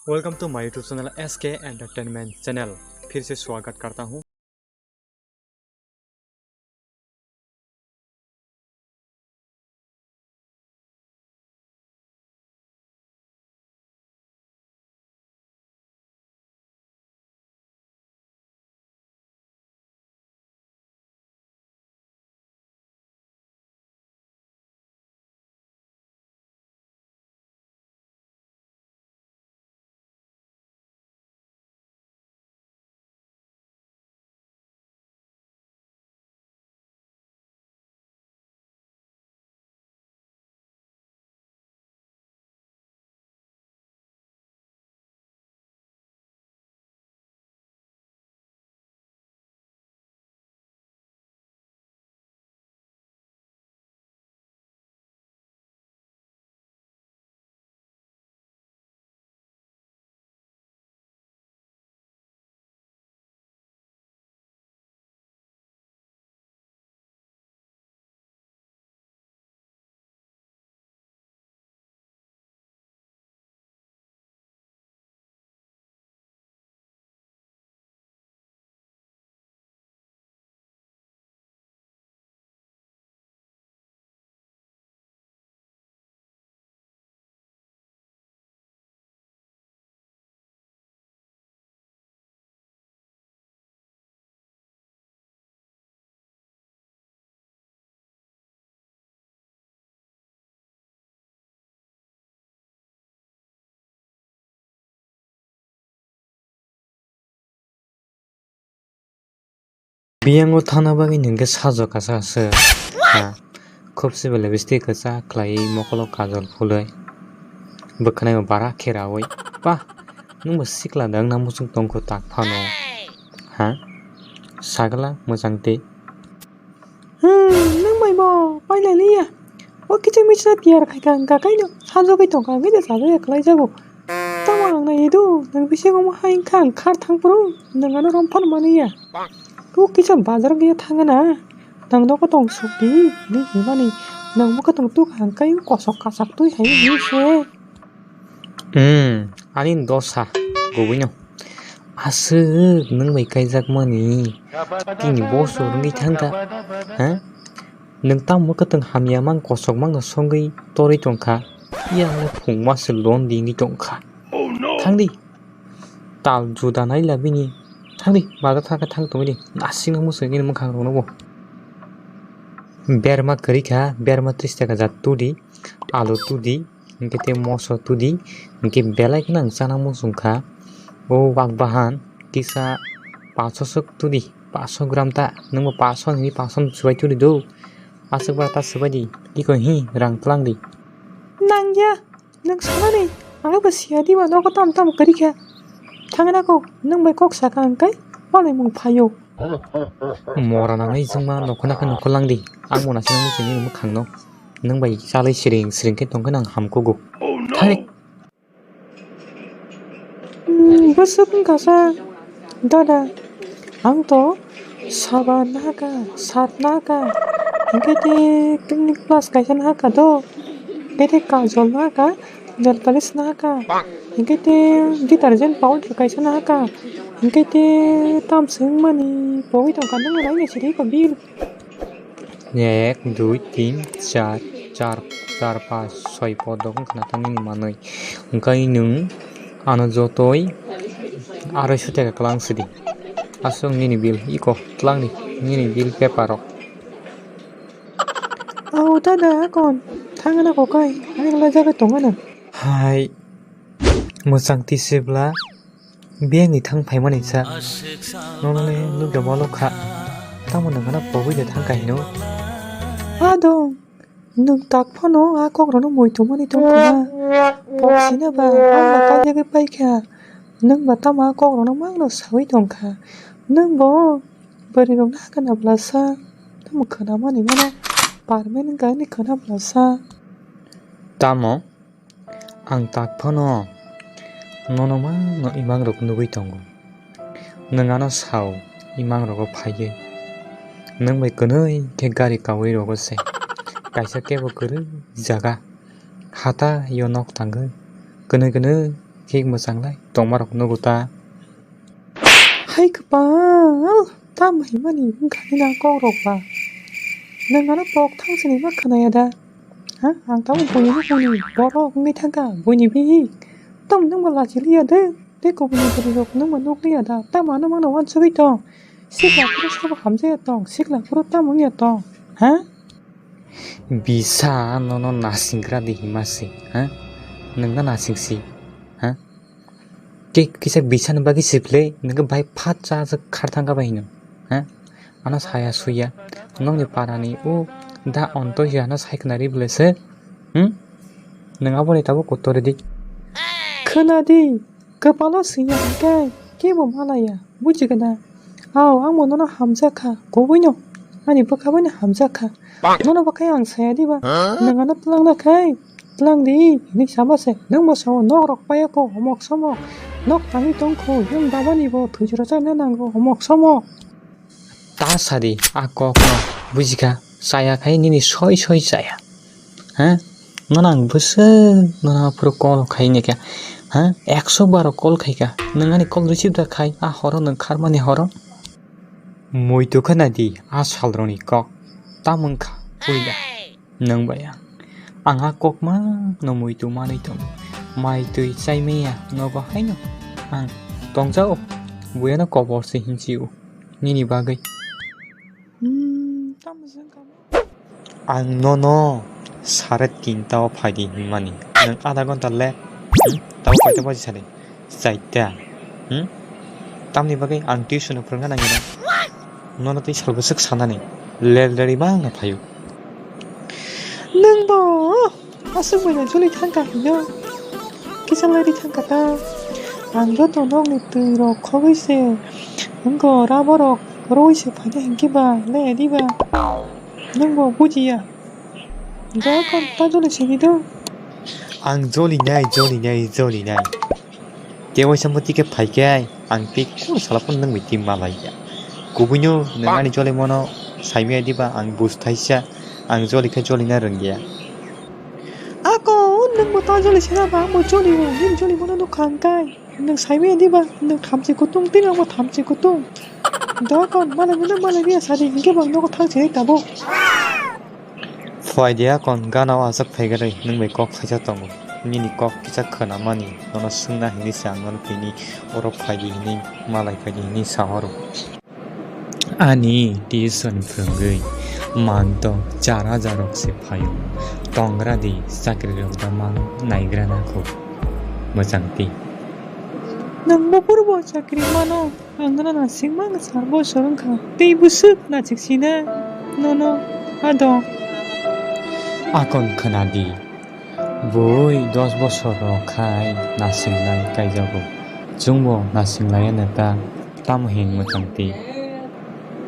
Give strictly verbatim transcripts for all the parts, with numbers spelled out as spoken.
Welcome to my YouTube channel S K Entertainment Channel. फिर से स्वागत करता हूँ। Biyango thana bagwi nwng khe sajwk kasa se. Ha, khub se belai bwswtwi kwchak khlaiwi mokolo kajol phulwi. Bwkhwnai bo bara khe raui. Ba, nwng bo sikla da wngna muchung tongkho tak phano. Ha, sagla mwchang tei. Hmm, nwng bai bo pailai liya. O kicha micha tiyar khai kha wngkha kaino sajwgwi tongkha wngwi de sajwk ya khlai jago. Tamo ang nai do, nwng bisingo mo hai wngkha ang khar thang phuru nwng ano rom phano mani ya. O kicha bazar gaya thangna, nwng nogo tong suk di, ni himani nwng mokhe tong tuk ang kai kosok kasak twi hai ni se. Hmm, ani dosa, kubui no. Aswk nwng bai kaijakmani, tini boso rwngwi thangkha, ha? Nwng tamo kwtwng hamya mang kosok mang no songwi torwi tongkha, yang no phungma se lon dingwi tongkha. Thangdi, tal juda naila bini, thangdi, bazar thangkha thang tongdi, aswk no mwswngwi mwkhang rok no bo. Berma kwrwi kha, berma tris taka jat tudi, alu tudi, hingke tei moso tudi, hingke belai kheno ang chana muchung kha. O wak bahan kisa paso sok tudi, paso gram ta, nwngbo paso hinwi paso swbai tudi do. Aswk ba ta swbai di, iko hi rang tlang di. Nangya, nwng sanani, ang bo siya diba nogo tam tam kwrwi kha. Thangna ko, nwng bai kok saka ang kai, malai mung phaio. Mora nangnai jwngma nokhona khe nokho lang di, ang bo nasina muchungni mwkhang no. Nwng bai chalai siring siring khe tongkhe nang hamkugo. Thangdi. Hmm, bwswk wngkha sa, dada. Ang to saban nahaka, sat nahaka. Hingke te clinic plus kaisa nahaka do. Hingke te kajol nahaka, nail polish nahaka. Hingke te detergent powder kaisa nahaka. Hingke te tamswng mani pogwi tongkha, nang naina siri ko bill. Ek, dui, tin, char, char, char, pas, soi, podok wngkha na tang nini manwi. Hwnkhe nwng ano jotoi arai soi taka kwlang sidi. Aswk nini bill iko twlangni nini bill paper rok. Au dada akon thangna kokai ani lai jaga tongana. Hai mwchang tisibla. Biyangni thang phaimani sa. Nono le nukya walok kha. Tamo nang hana pogwi de thang kahino. Adong. Nwng tak phano a kok rono moi tongmani tongkha. Pok sina ba ang ba kaijagwi paikha. Nwng ba tamo a kok rono mangno sawi tongkha. Nwng bo bwrwi rok na khana bwlasa. Tamo khwnamani mano. Parmen wngkha ani khwna bwlasa. Tamo? Ang tak phano nono mangno imang rok nugwi tongo. Nwng ano sao imang rogo phaiwi. Nwng bai kwnwi khe gari kaui rogo se. Kaisa kebo kwrwi jaga. Hata yo nok tangwi. Kwnwi kwnwi khe mwchanglai tongmarok nugo ta. Hai kwpal, tamo himani wngkha nini a kokrok ba? Nwng ano pok thang sini ma khwnaya da? Ha? Ang tamo buini bukungni borok wngwi thangkha, buini bihik. Tamo nwng bo lachi liya de? Tei kubuni bwrwi rok nwng bo nuk liya da? Tamo ano mano uansugwi tong? Sikla phuru sabo hamjaya tong, sikla phuru tamo wngya tong? Ha? Bisa nono nasing gra di hima se, ha? Nwng na nasing si, ha? Tei kisa bisa ni bagwi siklai, nwng bai phat cha cha khar thang ka bai hino, ha? Ano saya suya, nokni para ni o da onto ya ano sai khna ri bwle se, hmm? Nwng abo ni tabuk kotor di. Khna di. Kwpalo swiya hwnkhe kebo malaya, bujigo na? Ao, ang bo nono hamjak kha, kubuino, ani bwkha bai no hamjak kha. Nono bo khe ang saya diba? Nwng ano twlang na khai, twlang di, hinwi sama se. Nwng bo sao, nok rok paiya kho, homok somok. Nok tangwi tong kho, nwng baba ni bo thwi jora chana nango, homok somok. Ta sadi, a kok no bujikha, chaya khai nini soi soi chaya. Ha? Nono ang bwswk nono aphuru call khai nai kha. Ha? Ekso baro call khai kha. Nwng ani call receive da khai, a horo nwng kharmani horo. Muitu kha nai di, a salroni kok. Tamo wngkha, puila. Nwng bai ang. Ang a kokma no muitu manwi tongo. Mai twi chai maya nogo haino ang tongjao. Buya no kobor se hinchi o. Nini bagwi. Hmm, tamo se wngkha. Ang nono sare tinta o phai di hinmani. Nwng adha ghonta le. Hmm? Tamo kaisa baji sadi. Chaita. Hmm? Tamni bagwi ang tuition no phwrwngna nangya na. Nono tei sal bwswk sanani. Lel reri bangno phaio. Nwng bo aswk bai no joli thangkha hino. Kisa lari thangkha ta. Ang joto nokni twi rok khogwi se. Wngkha rabo rok rwi se phaina hinkhe ba le di ba. Nwng bo bujiya. Ga kon ta joli sini do. Ang joli nai, joli nai, joli nai. Tei waisa mwtwi khe phai khe ang tei kunu sala phano nwng bai twi malai ya. Kubuino nwng ani joli mano saimaya diba ang bus thaisa, ang joli khe joli na rwngya. Ako nwng bo ta joli sina ba, ang bo joli o, nini joli mano nukha ang kai. Nwng saimaya diba, nwng thamchi kutung, tini ang bo thamchi kutung. Da kon malai mano malai biya sadi, hinkhe bo ang nogo thang se tabuk. Phai dia kon gana o aswk phaigarwi nwng bai kok phaisa tongo. Nini kok kisa khwnamani nono swngna hinwi se ang nono tini oro phai di hinwi malai phai di hinwi sa horo. Ani tuition phwrwngwi mang to char hajar rok se phaio. Tongra di chakri rok da mang naigra na kho. Mwchang twi. Nwng bo purbo chakri mano. Ang nono nasingma wngkha sar bosor wngkha. Tei bwswk nachiksina nono adong. Akon khwnadi. Bui dos bosor rok khai nasinglai kaijago. Chwngbo nasinglaiya neta tamo hin mwchang twi.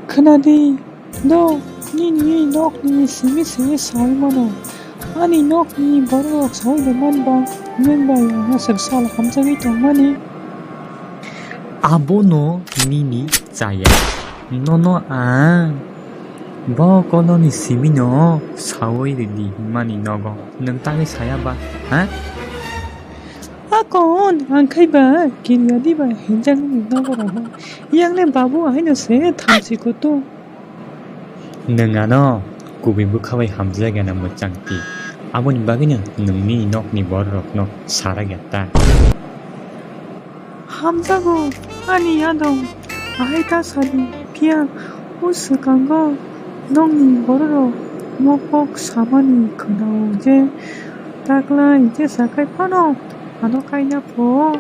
Khwnadi. Do, nini nokni simi simi saui mano. Ani nokni bororok saui de manba, nwng bai ang aswk sal hamjagwi tongmani. Abono nini chaya. Nono ang bo koloni simino saui ridi hinmani nogo. Nwng tangwi saya ba, ha? Akon, ang khai ba, kiriya di ba, hinjak nini nogo rogo. Yang le babu ahaino se thamchi kutung. Nwng ano kubui bwkha bai hamjak ya na mwchang twi. Aboni bagwino nwng nini nokni bororokno sarak ya ta. Hamjago ani yadong, ahai ta sadi, phiya o swkango nokni bororok mokok samani khwnao je taklai jesa khai phano ano kaina pho.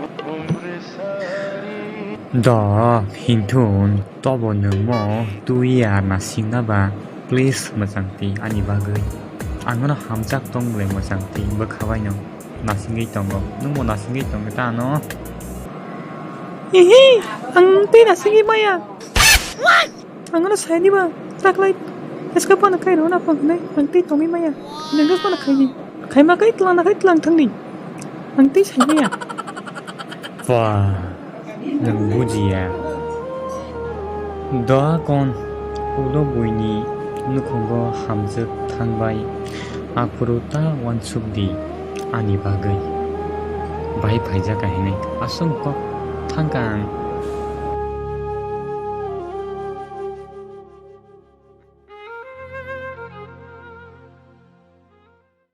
Do, hinthun. Tobo nwngmo twi ya nasingna ba, please mwchang twi ani bagwi. Ang nono hamjak tong le mwchang twi bwkha bai no nasingwi tongo. Nwngbo nasingwi tong ta ano. Hihi, ang twi nasingwi maya. Ang nono sai di ba, taklai. Eska pano kai rona pang nai, ang twi tongwi maya. Nengos pano khai di. Khaima kai tlang na khai tlang thang di. Ang twi sai maya. Wah. Nwng bujiya. Doakon ulo buini nukhungo hamjwk thangbai, aphuru ta uansuk di ani bagwi. pai phaijak kha hinwi. Aswk kok thangkha ang